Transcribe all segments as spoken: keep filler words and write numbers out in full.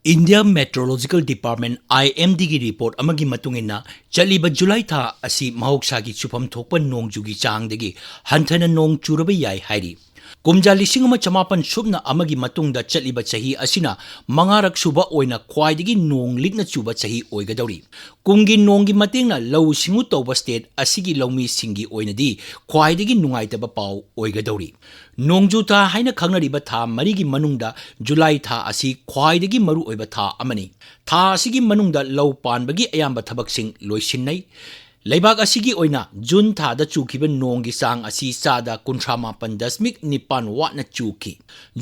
India Meteorological Department, I M D ꯒꯤ report ꯑꯃꯒꯤ ꯃꯇꯨꯡ ꯏꯟꯅ, ꯆꯠꯂꯤꯕ ꯖꯨꯂꯥꯏ ꯊꯥ ꯑꯁꯤ ꯃꯍꯧꯁꯥꯒꯤ ꯆꯨꯐꯝ ꯊꯣꯛꯄ ꯅꯣꯡꯖꯨꯒꯤ ꯆꯥꯡꯗꯒꯤ ꯍꯟꯊꯅ ꯅꯣꯡ ꯆꯨꯔꯕ ꯌꯥꯏ ꯍꯥꯏꯔꯤ꯫ ꯀꯨꯝꯖꯥ ꯂꯤꯁꯤꯡ ꯑꯃ ꯆꯃꯥꯄꯟ ꯁꯨꯞꯅ ꯑꯃꯒꯤ ꯃꯇꯨꯡꯗ ꯆꯠꯂꯤꯕ ꯆꯍꯤ ꯑꯁꯤꯅ ꯃꯉꯥꯔꯛ ꯁꯨꯕ ꯑꯣꯏꯅ ꯈ꯭ꯋꯥꯏꯗꯒꯤ ꯅꯣꯡ ꯂꯤꯛꯅ ꯆꯨꯕ ꯆꯍꯤ ꯑꯣꯏꯒꯗꯧꯔꯤ꯫ ꯀꯨꯝꯒꯤ ꯅꯣꯡꯒꯤ ꯃꯇꯦꯡꯅ ꯂꯧꯎ ꯁꯤꯡꯎ ꯇꯧꯕ state ꯑꯁꯤꯒꯤ ꯂꯧꯃꯤꯁꯤꯡꯒꯤ ꯑꯣꯏꯅꯗꯤ ꯈ꯭ꯋꯥꯏꯗꯒꯤ ꯅꯨꯡꯉꯥꯏꯇꯕ ꯄꯥꯎ ꯑꯣꯏꯒꯗꯧꯔꯤ꯫ ꯅꯣꯡꯖꯨ ꯊꯥ ꯍꯥꯏꯅ ꯈꯪꯅꯔꯤꯕ ꯊꯥ ꯃꯔꯤꯒꯤ ꯃꯅꯨꯡꯗ ꯖꯨꯂꯥꯏ ꯊꯥ ꯑꯁꯤ ꯈ꯭ꯋꯥꯏꯗꯒꯤ ꯃꯔꯨꯑꯣꯏꯕ ꯊꯥ ꯑꯃꯅꯤ꯫ ꯊꯥ ꯑꯁꯤꯒꯤ ꯃꯅꯨꯡꯗ ꯂꯧ ꯄꯥꯟꯕꯒꯤ ꯑꯌꯥꯝꯕ ꯊꯕꯛꯁꯤꯡ ꯂꯣꯏꯁꯤꯟꯅꯩ꯫ ꯂꯩꯕꯥꯛ ꯑꯁꯤꯒꯤ ꯑꯣꯏꯅ ꯖꯨꯟ ꯊꯥꯗ ꯆꯨꯈꯤꯕ ꯅꯣꯡꯒꯤ ꯆꯥꯡ ꯑꯁꯤ ꯆꯥꯗ ꯀꯨꯟꯊ꯭ꯔꯥ ꯃꯥꯄꯟ ꯗꯁꯃꯤꯛ ꯅꯤꯄꯥꯟ ꯋꯥꯠꯅ ꯆꯨꯈꯤ꯫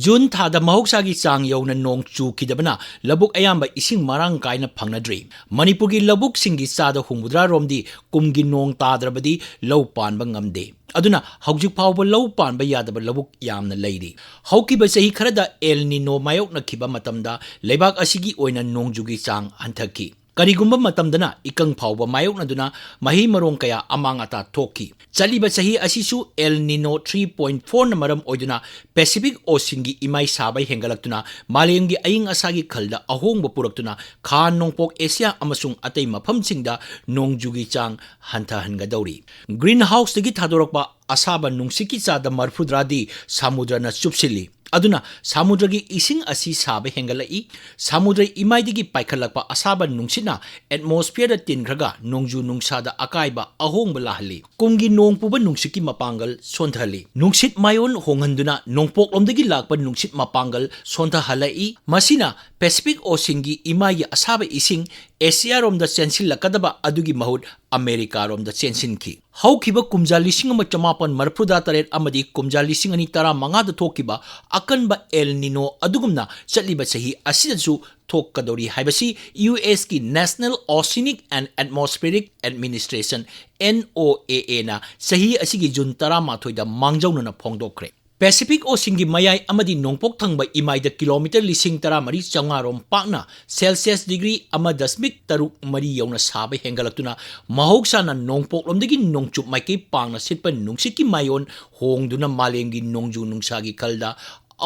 ꯖꯨꯟ ꯊꯥꯗ ꯃꯍꯧꯁꯥꯒꯤ ꯆꯥꯡ ꯌꯧꯅ ꯅꯣꯡ ꯆꯨꯈꯤꯗꯕꯅ ꯂꯧꯕꯨꯛ ꯑꯌꯥꯝꯕ ꯏꯁꯤꯡ ꯃꯔꯥꯡ ꯀꯥꯏꯅ ꯐꯪꯅꯗ꯭ꯔꯤ꯫ ꯃꯅꯤꯄꯨꯔꯒꯤ ꯂꯧꯕꯨꯛꯁꯤꯡꯒꯤ ꯆꯥꯗ ꯍꯨꯝꯐꯨꯇꯔꯥ ꯔꯣꯝꯗꯤ ꯀꯨꯝꯒꯤ ꯅꯣꯡ ꯇꯥꯗ꯭ꯔꯕꯗꯤ ꯂꯧ ꯄꯥꯟꯕ ꯉꯝꯗꯦ꯫ ꯑꯗꯨꯅ ꯍꯧꯖꯤꯛ ꯐꯥꯎꯕ ꯂꯧ ꯄꯥꯟꯕ ꯌꯥꯗꯕ ꯂꯧꯕꯨꯛ ꯌꯥꯝꯅ ꯂꯩꯔꯤ꯫ ꯍꯧꯈꯤꯕ ꯆꯍꯤ ꯈꯔꯗ ꯑꯦꯜ ꯅꯤꯅꯣ ꯃꯥꯌꯣꯛꯅꯈꯤꯕ ꯃꯇꯝꯗ ꯂꯩꯕꯥꯛ ꯑꯁꯤꯒꯤ ꯑꯣꯏꯅ ꯅꯣꯡꯖꯨꯒꯤ ꯆꯥꯡ ꯍꯟꯊꯈꯤ꯫ ꯀꯔꯤꯒꯨꯝꯕ ꯃꯇꯝꯗꯅ ꯏꯀꯪ ꯐꯥꯎꯕ ꯃꯥꯌꯣꯛꯅꯗꯨꯅ ꯃꯍꯩ ꯃꯔꯣꯡ ꯀꯌꯥ ꯑꯃꯥꯡ ꯑꯇꯥ ꯊꯣꯛꯈꯤ꯫ ꯆꯠꯂꯤꯕ ꯆꯍꯤ ꯑꯁꯤꯁꯨ L Nino three point four ꯅ ꯃꯔꯝ ꯑꯣꯏꯗꯨꯅ ꯄꯦꯁꯤꯐꯤꯛ ꯑꯣꯁꯤꯟꯒꯤ ꯏꯃꯥꯏ ꯁꯥꯕ ꯍꯦꯟꯒꯠꯂꯛꯇꯨꯅ ꯃꯥꯂꯦꯝꯒꯤ ꯑꯏꯪ ꯑꯁꯥꯒꯤ ꯈꯜꯗ ꯑꯍꯣꯡꯕ ꯄꯨꯔꯛꯇꯨꯅ ꯈꯥ ꯅꯣꯡꯄꯣꯛ ꯑꯦꯁꯤꯌꯥ ꯑꯃꯁꯨꯡ ꯑꯇꯩ ꯃꯐꯝꯁꯤꯡꯗ ꯅꯣꯡꯖꯨꯒꯤ ꯆꯥꯡ ꯍꯟꯊꯍꯟꯒꯗꯧꯔꯤ꯫ Green houseꯇꯒꯤ ꯊꯥꯗꯣꯔꯛꯄ ꯑꯁꯥꯕ ꯅꯨꯡꯁꯤꯠꯀꯤ ꯆꯥꯗ ꯃꯔꯐꯨꯇꯔꯥꯗꯤ ꯁꯃꯨꯗ꯭ꯔꯅ ꯆꯨꯞꯁꯤꯜꯂꯤ꯫ ꯑꯗꯨꯅ ꯁꯃꯨꯗ꯭ꯔꯒꯤ ꯏꯁꯤꯡ ꯑꯁꯤ ꯁꯥꯕ ꯍꯦꯟꯒꯠꯂꯛꯏ꯫ ꯁꯃꯨꯗ꯭ꯔ ꯏꯃꯥꯏꯗꯒꯤ ꯄꯥꯏꯈꯠꯂꯛꯄ ꯑꯁꯥꯕ ꯅꯨꯡꯁꯤꯠꯅ atmosphereꯗ ꯇꯤꯟꯈ꯭ꯔꯒ ꯅꯣꯡꯖꯨ ꯅꯨꯡꯁꯥꯗ ꯑꯀꯥꯏꯕ ꯑꯍꯣꯡꯕ ꯂꯥꯛꯍꯜꯂꯤ꯫ ꯀꯨꯝꯒꯤ ꯅꯣꯡ ꯄꯨꯕ ꯅꯨꯡꯁꯤꯠꯀꯤ ꯃꯄꯥꯡꯒꯜ ꯁꯣꯟꯊꯍꯜꯂꯤ꯫ ꯅꯨꯡꯁꯤꯠ ꯃꯥꯏꯑꯣꯟ ꯍꯣꯡꯍꯟꯗꯨꯅ ꯅꯣꯡꯄꯣꯛꯂꯣꯝꯗꯒꯤ ꯂꯥꯛꯄ ꯅꯨꯡꯁꯤꯠ ꯃꯄꯥꯡꯒꯜ ꯁꯣꯟꯊꯍꯜꯂꯛꯏ꯫ ꯃꯁꯤꯅ ꯄꯦꯁꯤꯐꯤꯛ ꯑꯣꯁꯤꯟꯒꯤ ꯏꯃꯥꯏꯒꯤ ꯑꯁꯥꯕ ꯏꯁꯤꯡ ꯑꯦꯁꯤꯌꯥꯔꯣꯝꯗ ꯆꯦꯟꯁꯤꯜꯂꯛꯀꯗꯕ ꯑꯗꯨꯒꯤ ꯃꯍꯨꯠ ꯑꯃꯦꯔꯤꯀꯥꯔꯣꯝꯗ ꯆꯦꯟꯁꯤꯟꯈꯤ꯫ ꯍꯧꯈꯤꯕ ꯀꯨꯝꯖꯥ ꯂꯤꯁꯤꯡ ꯑꯃ ꯆꯃꯥꯄꯟ ꯃꯔꯐꯨꯇꯔꯥ ꯇꯔꯦꯠ ꯑꯃꯗꯤ ꯀꯨꯝꯖꯥ ꯂꯤꯁꯤꯡ ꯑꯅꯤ ꯇꯔꯥꯃꯉꯥꯗ ꯊꯣꯛꯈꯤꯕ ꯑꯀꯟꯕ ꯑꯦꯜ ꯅꯤꯅꯣ ꯑꯗꯨꯒꯨꯝꯅ ꯆꯠꯂꯤꯕ ꯆꯍꯤ ꯑꯁꯤꯗꯁꯨ ꯊꯣꯛꯀꯗꯧꯔꯤ ꯍꯥꯏꯕꯁꯤ U ꯑꯦꯁꯀꯤ National Oceanic and Atmospheric Administration, N O A A ꯅ ꯆꯍꯤ ꯑꯁꯤꯒꯤ ꯖꯨꯟ ꯇꯔꯥꯃꯥꯊꯣꯏꯗ ꯃꯥꯡꯖꯧꯅꯅ ꯐꯣꯡꯗꯣꯛꯈ꯭ꯔꯦ꯫ ꯄꯦꯁꯤꯐꯤꯛ ꯑꯣꯁꯤꯟꯒꯤ ꯃꯌꯥꯏ ꯑꯃꯗꯤ ꯅꯣꯡꯄꯣꯛ ꯊꯪꯕ ꯏꯃꯥꯏꯗ ꯀꯤꯂꯣꯃꯤꯇꯔ ꯂꯤꯁꯤꯡ ꯇꯔꯥꯃꯔꯤ ꯆꯥꯝꯃꯉꯥ ꯔꯣꯝ ꯄꯥꯛꯅ ꯁꯦꯜꯁꯤꯌꯁ ꯗꯤꯒ꯭ꯔꯤ ꯑꯃ ꯗꯁꯃꯤꯛ ꯇꯔꯨꯛ ꯃꯔꯤ ꯌꯧꯅ ꯁꯥꯕ ꯍꯦꯟꯒꯠꯂꯛꯇꯨꯅ ꯃꯍꯧꯁꯥꯅ ꯅꯣꯡꯄꯣꯛꯂꯣꯝꯗꯒꯤ ꯅꯣꯡꯆꯨꯞ ꯃꯥꯏꯀꯩ ꯄꯥꯡꯅ ꯁꯤꯠꯄ ꯅꯨꯡꯁꯤꯠꯀꯤ ꯃꯥꯏꯑꯣꯟ ꯍꯣꯡꯗꯨꯅ ꯃꯥꯂꯦꯝꯒꯤ ꯅꯣꯡꯖꯨ ꯅꯨꯡꯁꯥꯒꯤ ꯈꯜꯗ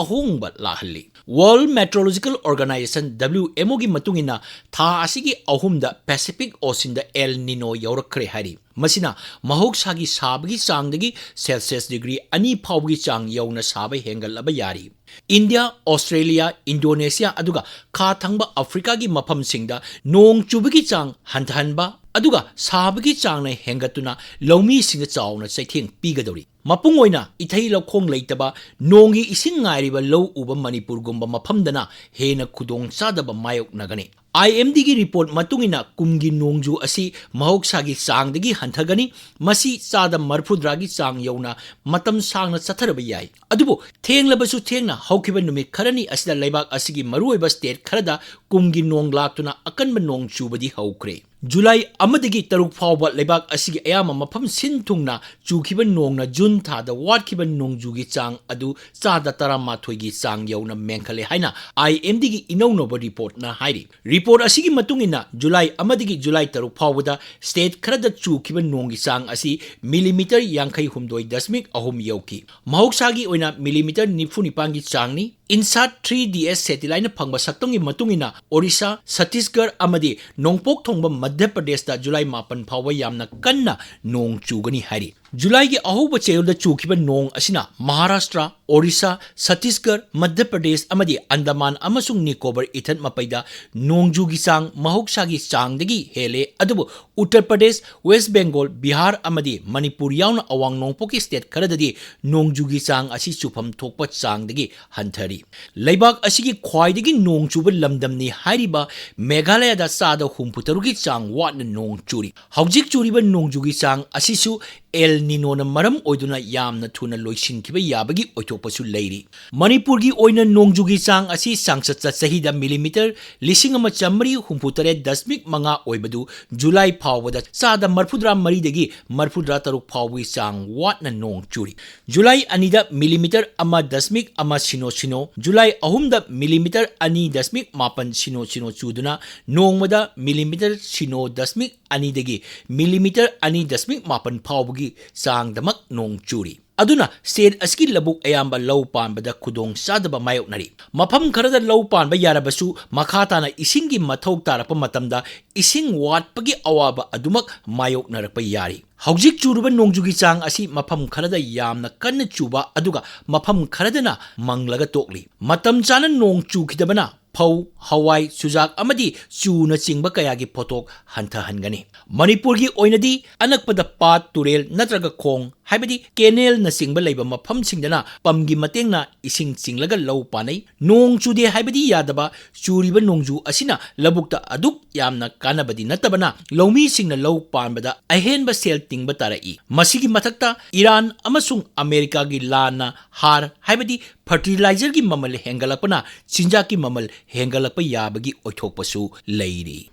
ꯑꯍꯣꯡꯕ ꯂꯥꯛꯍꯜꯂꯤ꯫ World Meteorological Organization, W M O ꯒꯤ ꯃꯇꯨꯡ ꯏꯟꯅ, ꯊꯥ ꯑꯁꯤꯒꯤ ꯑꯍꯨꯝꯗ Pacific Ocean ꯗ El Nino ꯌꯧꯔꯛꯈ꯭ꯔꯦ ꯍꯥꯏꯔꯤ꯫ ꯃꯁꯤꯅ ꯃꯍꯧꯁꯥꯒꯤ ꯁꯥꯕꯒꯤ ꯆꯥꯡꯗꯒꯤ Celsius ꯗꯤꯒ꯭ꯔꯤ ꯑꯅꯤ ꯐꯥꯎꯕꯒꯤ ꯆꯥꯡ ꯌꯧꯅ ꯁꯥꯕ ꯍꯦꯟꯒꯠꯂꯕ ꯌꯥꯔꯤ꯫ ꯏꯟꯗꯤꯌꯥ, ꯑꯣꯁꯇ꯭ꯔꯦꯂꯤꯌꯥ, ꯏꯟꯗꯣꯅꯦꯁꯤꯌꯥ, ꯑꯗꯨꯒ ꯈꯥ ꯊꯪꯕ ꯑꯐ꯭ꯔꯤꯀꯥꯒꯤ ꯃꯐꯝꯁꯤꯡꯗ ꯅꯣꯡ ꯆꯨꯕꯒꯤ ꯆꯥꯡ ꯍꯟꯊꯍꯟꯕ ꯑꯗꯨꯒ ꯁꯥꯕꯒꯤ ꯆꯥꯡꯅ ꯍꯦꯟꯒꯠꯇꯨꯅ ꯂꯧꯃꯤꯁꯤꯡꯗ ꯆꯥꯎꯅ ꯆꯩꯊꯦꯡ ꯄꯤꯒꯗꯧꯔꯤ꯫ ꯃꯄꯨꯡ ꯑꯣꯏꯅ ꯏꯊꯩ ꯂꯧꯈꯣꯡ ꯂꯩꯇꯕ, ꯅꯣꯡꯒꯤ ꯏꯁꯤꯡ ꯉꯥꯏꯔꯤꯕ ꯂꯧ ꯎꯕ ꯃꯅꯤꯄꯨꯔꯒꯨꯝꯕ ꯃꯐꯝꯗꯅ ꯍꯦꯟꯅ ꯈꯨꯗꯣꯡ ꯆꯥꯗꯕ ꯃꯥꯌꯣꯛꯅꯒꯅꯤ꯫ I M D ꯒꯤ report ꯃꯇꯨꯡ ꯏꯟꯅ, ꯀꯨꯝꯒꯤ ꯅꯣꯡꯖꯨ ꯑꯁꯤ ꯃꯍꯧꯁꯥꯒꯤ ꯆꯥꯡꯗꯒꯤ ꯍꯟꯊꯒꯅꯤ꯫ ꯃꯁꯤ ꯆꯥꯗ ꯃꯔꯤꯐꯨꯇꯔꯥꯒꯤ ꯆꯥꯡ ꯌꯧꯅ ꯃꯇꯝ ꯁꯥꯡꯅ ꯆꯠꯊꯔꯕ ꯌꯥꯏ꯫ ꯑꯗꯨꯕꯨ ꯊꯦꯡꯂꯕꯁꯨ ꯊꯦꯡꯅ, ꯍꯧꯈꯤꯕ ꯅꯨꯃꯤꯠ ꯈꯔꯅꯤ ꯑꯁꯤꯗ ꯂꯩꯕꯥꯛ ꯑꯁꯤꯒꯤ ꯃꯔꯨꯑꯣꯏꯕ state ꯈꯔꯗ ꯀꯨꯝꯒꯤ ꯅꯣꯡ ꯂꯥꯛꯇꯨꯅ ꯑꯀꯟꯕ ꯅꯣꯡ ꯆꯨꯕꯗꯤ ꯍꯧꯈ꯭ꯔꯦ꯫ ꯖꯨꯂꯥꯏ ꯑꯃꯗꯒꯤ ꯇꯔꯨꯛ ꯐꯥꯎꯕ ꯂꯩꯕꯥꯛ ꯑꯁꯤꯒꯤ ꯑꯌꯥꯝꯕ ꯃꯐꯝ ꯁꯤꯟ ꯊꯨꯡꯅ ꯆꯨꯈꯤꯕ ꯅꯣꯡꯅ ꯖꯨꯟ ꯊꯥꯗ ꯋꯥꯠꯈꯤꯕ ꯅꯣꯡꯖꯨꯒꯤ ꯆꯥꯡ ꯑꯗꯨ ꯆꯥꯗ ꯇꯔꯥꯃꯥꯊꯣꯏꯒꯤ ꯆꯥꯡ ꯌꯧꯅ ꯃꯦꯟꯈꯠꯂꯦ ꯍꯥꯏꯅ I M D ꯒꯤ ꯏꯅꯧꯅꯧꯕ reportꯅ ꯍꯥꯏꯔꯤ꯫ Report ꯑꯁꯤꯒꯤ ꯃꯇꯨꯡ ꯏꯟꯅ, ꯖꯨꯂꯥꯏ ꯑꯃꯗꯒꯤ ꯖꯨꯂꯥꯏ ꯇꯔꯨꯛ ꯐꯥꯎꯕꯗ state ꯈꯔꯗ ꯆꯨꯈꯤꯕ ꯅꯣꯡꯒꯤ ꯆꯥꯡ ꯑꯁꯤ millimeter ꯌꯥꯡꯈꯩ ꯍꯨꯝꯗꯣꯏ ꯗꯁꯃꯤꯛ ꯑꯍꯨꯝ ꯌꯧꯈꯤ꯫ ꯃꯍꯧꯁꯥꯒꯤ ꯑꯣꯏꯅ millimeter ꯅꯤꯐꯨ ꯅꯤꯄꯥꯟꯒꯤ ꯆꯥꯡꯅꯤ꯫ INSAT three D S satelliteꯅ ꯐꯪꯕ ꯁꯛꯇꯝꯒꯤ ꯃꯇꯨꯡ ꯏꯟꯅ, ꯑꯣꯔꯤꯁꯥ, ꯁꯠꯇꯤꯁꯒꯔ ꯑꯃꯗꯤ ꯅꯣꯡꯄꯣꯛ ꯊꯪꯕ ꯃꯙ꯭ꯌ ꯄ꯭ꯔꯗꯦꯁꯇ ꯖꯨꯂꯥꯏ ꯃꯥꯄꯟ ꯐꯥꯎꯕ ꯌꯥꯝꯅ ꯀꯟꯅ ꯅꯣꯡ ꯆꯨꯒꯅꯤ ꯍꯥꯏꯔꯤ꯫ ꯖꯨꯂꯥꯏꯒꯤ ꯑꯍꯧꯕ ꯆꯌꯣꯜꯗ ꯆꯨꯈꯤꯕ ꯅꯣꯡ ꯑꯁꯤꯅ ꯃꯍꯥꯔꯥꯁꯇ꯭ꯔ, ꯑꯣꯔꯤꯁꯥ, ꯁꯠꯇꯤꯁꯒꯔ, ꯃꯙ꯭ꯌ ꯄ꯭ꯔꯗꯦꯁ ꯑꯃꯗꯤ ꯑꯟꯗꯃꯥꯟ ꯑꯃꯁꯨꯡ ꯅꯤꯀꯣꯕꯔ ꯏꯊꯠ ꯃꯄꯩꯗ ꯅꯣꯡꯖꯨꯒꯤ ꯆꯥꯡ ꯃꯍꯧꯁꯥꯒꯤ ꯆꯥꯡꯗꯒꯤ ꯍꯦꯜꯂꯦ, ꯑꯗꯨꯕꯨ ꯎꯠꯇꯔ ꯄ꯭ꯔꯗꯦꯁ, ꯋꯦꯁ ꯕꯦꯡꯒꯣꯜ, ꯕꯤꯍꯥꯔ ꯑꯃꯗꯤ ꯃꯅꯤꯄꯨꯔ ꯌꯥꯎꯅ ꯑꯋꯥꯡ ꯅꯣꯡꯄꯣꯛꯀꯤ state ꯈꯔꯗꯗꯤ ꯅꯣꯡꯖꯨꯒꯤ ꯆꯥꯡ ꯑꯁꯤ ꯆꯨꯐꯝ ꯊꯣꯛꯄ ꯆꯥꯡꯗꯒꯤ ꯍꯟꯊꯔꯤ꯫ ꯂꯩꯕꯥꯛ ꯑꯁꯤꯒꯤ ꯈ꯭ꯋꯥꯏꯗꯒꯤ ꯅꯣꯡ ꯆꯨꯕ ꯂꯝꯗꯝꯅꯤ ꯍꯥꯏꯔꯤꯕ ꯃꯦꯘꯥꯂꯌꯥꯗ ꯆꯥꯗ ꯍꯨꯝꯐꯨ ꯇꯔꯨꯛꯀꯤ ꯆꯥꯡ ꯋꯥꯠꯅ ꯅꯣꯡ ꯆꯨꯔꯤ꯫ ꯍꯧꯖꯤꯛ ꯆꯨꯔꯤꯕ ꯅꯣꯡꯖꯨꯒꯤ ꯆꯥꯡ ꯑꯁꯤꯁꯨ El Ninoꯅ ꯃꯔꯝ ꯑꯣꯏꯗꯨꯅ ꯌꯥꯝꯅ ꯊꯨꯅ ꯂꯣꯏꯁꯤꯟꯈꯤꯕ ꯌꯥꯕꯒꯤ ꯑꯣꯏꯊꯣꯛꯄꯁꯨ ꯂꯩꯔꯤ꯫ ꯃꯅꯤꯄꯨꯔꯒꯤ ꯑꯣꯏꯅ ꯅꯣꯡꯖꯨꯒꯤ ꯆꯥꯡ ꯑꯁꯤ ꯆꯥꯡꯆꯠꯇ ꯆꯍꯤꯗ millimeter ꯂꯤꯁꯤꯡ ꯑꯃ ꯆꯥꯃꯔꯤ ꯍꯨꯝꯐꯨ ꯇꯔꯦꯠ ꯗꯁꯃꯤꯛ ꯃꯉꯥ ꯑꯣꯏꯕꯗꯨ ꯖꯨꯂꯥꯏ ꯐꯥꯎꯕꯗ ꯆꯥꯗ ꯃꯔꯤꯐꯨꯇꯔꯥ ꯃꯔꯤꯗꯒꯤ ꯃꯔꯤꯐꯨꯇꯔꯥ ꯇꯔꯨꯛ ꯐꯥꯎꯕꯒꯤ ꯆꯥꯡ ꯋꯥꯠꯅ ꯅꯣꯡ ꯆꯨꯔꯤ꯫ ꯖꯨꯂꯥꯏ ꯑꯅꯤꯗ millimeter ꯑꯃ ꯗꯁꯃꯤꯛ ꯑꯃ ꯁꯤꯅꯣ ꯁꯤꯅꯣ, ꯖꯨꯂꯥꯏ ꯑꯍꯨꯝꯗ millimeter ꯑꯅꯤ ꯗꯁꯃꯤꯛ ꯃꯥꯄꯟ ꯁꯤꯅꯣ ꯁꯤꯅꯣ ꯆꯨꯗꯨꯅ ꯅꯣꯡꯃꯗ millimeter ꯁꯤꯅꯣ ꯗꯁꯃꯤꯛ ꯑꯅꯤꯗꯒꯤ millimeter ꯑꯅꯤ ꯗꯁꯃꯤꯛ ꯃꯥꯄꯟ ꯐꯥꯎꯕꯒꯤ ꯆꯥꯡꯗꯃꯛ ꯅꯣꯡ ꯆꯨꯔꯤ꯫ ꯑꯗꯨꯅ state ꯑꯁꯤꯒꯤ ꯂꯧꯕꯨꯛ ꯑꯌꯥꯝꯕ ꯂꯧ ꯄꯥꯟꯕꯗ ꯈꯨꯗꯣꯡ ꯆꯥꯗꯕ ꯃꯥꯌꯣꯛꯅꯔꯤ꯫ ꯃꯐꯝ ꯈꯔꯗ ꯂꯧ ꯄꯥꯟꯕ ꯌꯥꯔꯕꯁꯨ, ꯃꯈꯥ ꯇꯥꯅ ꯏꯁꯤꯡꯒꯤ ꯃꯊꯧ ꯇꯥꯔꯛꯄ ꯃꯇꯝꯗ ꯏꯁꯤꯡ ꯋꯥꯠꯄꯒꯤ ꯑꯋꯥꯕ ꯑꯗꯨꯃꯛ ꯃꯥꯌꯣꯛꯅꯔꯛꯄ ꯌꯥꯔꯤ꯫ ꯍꯧꯖꯤꯛ ꯆꯨꯔꯤꯕ ꯅꯣꯡꯖꯨꯒꯤ ꯆꯥꯡ ꯑꯁꯤ ꯃꯐꯝ ꯈꯔꯗ ꯌꯥꯝꯅ ꯀꯟꯅ ꯆꯨꯕ, ꯑꯗꯨꯒ ꯃꯐꯝ ꯈꯔꯗꯅ ꯃꯪꯂꯒ ꯇꯣꯛꯂꯤ꯫ ꯃꯇꯝ ꯆꯥꯅ ꯅꯣꯡ ꯆꯨꯈꯤꯗꯕꯅ ꯐꯧ, ꯍꯋꯥꯏ, ꯆꯨꯖꯥꯛ ꯑꯃꯗꯤ ꯆꯨꯅꯆꯤꯡꯕ ꯀꯌꯥꯒꯤ ꯄꯣꯠꯊꯣꯛ ꯍꯟꯊꯍꯟꯒꯅꯤ꯫ ꯃꯅꯤꯄꯨꯔꯒꯤ ꯑꯣꯏꯅꯗꯤ ꯑꯅꯛꯄꯗ ꯄꯥꯠ, ꯇꯨꯔꯦꯜ ꯅꯠꯇ꯭ꯔꯒ ꯈꯣꯡ, ꯍꯥꯏꯕꯗꯤ canalꯅꯆꯤꯡꯕ ꯂꯩꯕ ꯃꯐꯝꯁꯤꯡꯗꯅ ꯄꯝꯒꯤ ꯃꯇꯦꯡꯅ ꯏꯁꯤꯡ ꯆꯤꯡꯂꯒ ꯂꯧ ꯄꯥꯟꯅꯩ꯫ ꯅꯣꯡ ꯆꯨꯗꯦ ꯍꯥꯏꯕꯗꯤ ꯌꯥꯗꯕ, ꯆꯨꯔꯤꯕ ꯅꯣꯡꯖꯨ ꯑꯁꯤꯅ ꯂꯧꯕꯨꯛꯇ ꯑꯗꯨꯛ ꯌꯥꯝꯅ ꯀꯥꯟꯅꯕꯗꯤ ꯅꯠꯇꯕꯅ, ꯂꯧꯃꯤꯁꯤꯡꯅ ꯂꯧ ꯄꯥꯟꯕꯗ ꯑꯍꯦꯟꯕ ꯁꯦꯜ ꯇꯤꯡꯕ ꯇꯥꯔꯛꯏ꯫ ꯃꯁꯤꯒꯤ ꯃꯊꯛꯇ ꯏꯔꯥꯟ ꯑꯃꯁꯨꯡ ꯑꯃꯦꯔꯤꯀꯥꯒꯤ ꯂꯥꯟꯅ ꯍꯥꯔ, ꯍꯥꯏꯕꯗꯤ fertilizerꯒꯤ ꯃꯃꯜ ꯍꯦꯟꯒꯠꯂꯛꯄꯅ ꯆꯤꯟꯖꯥꯛꯀꯤ ꯃꯃꯜ ꯍꯦꯟꯒꯠꯂꯛꯄ ꯌꯥꯕꯒꯤ ꯑꯣꯏꯊꯣꯛꯄꯁꯨ ꯂꯩꯔꯤ꯫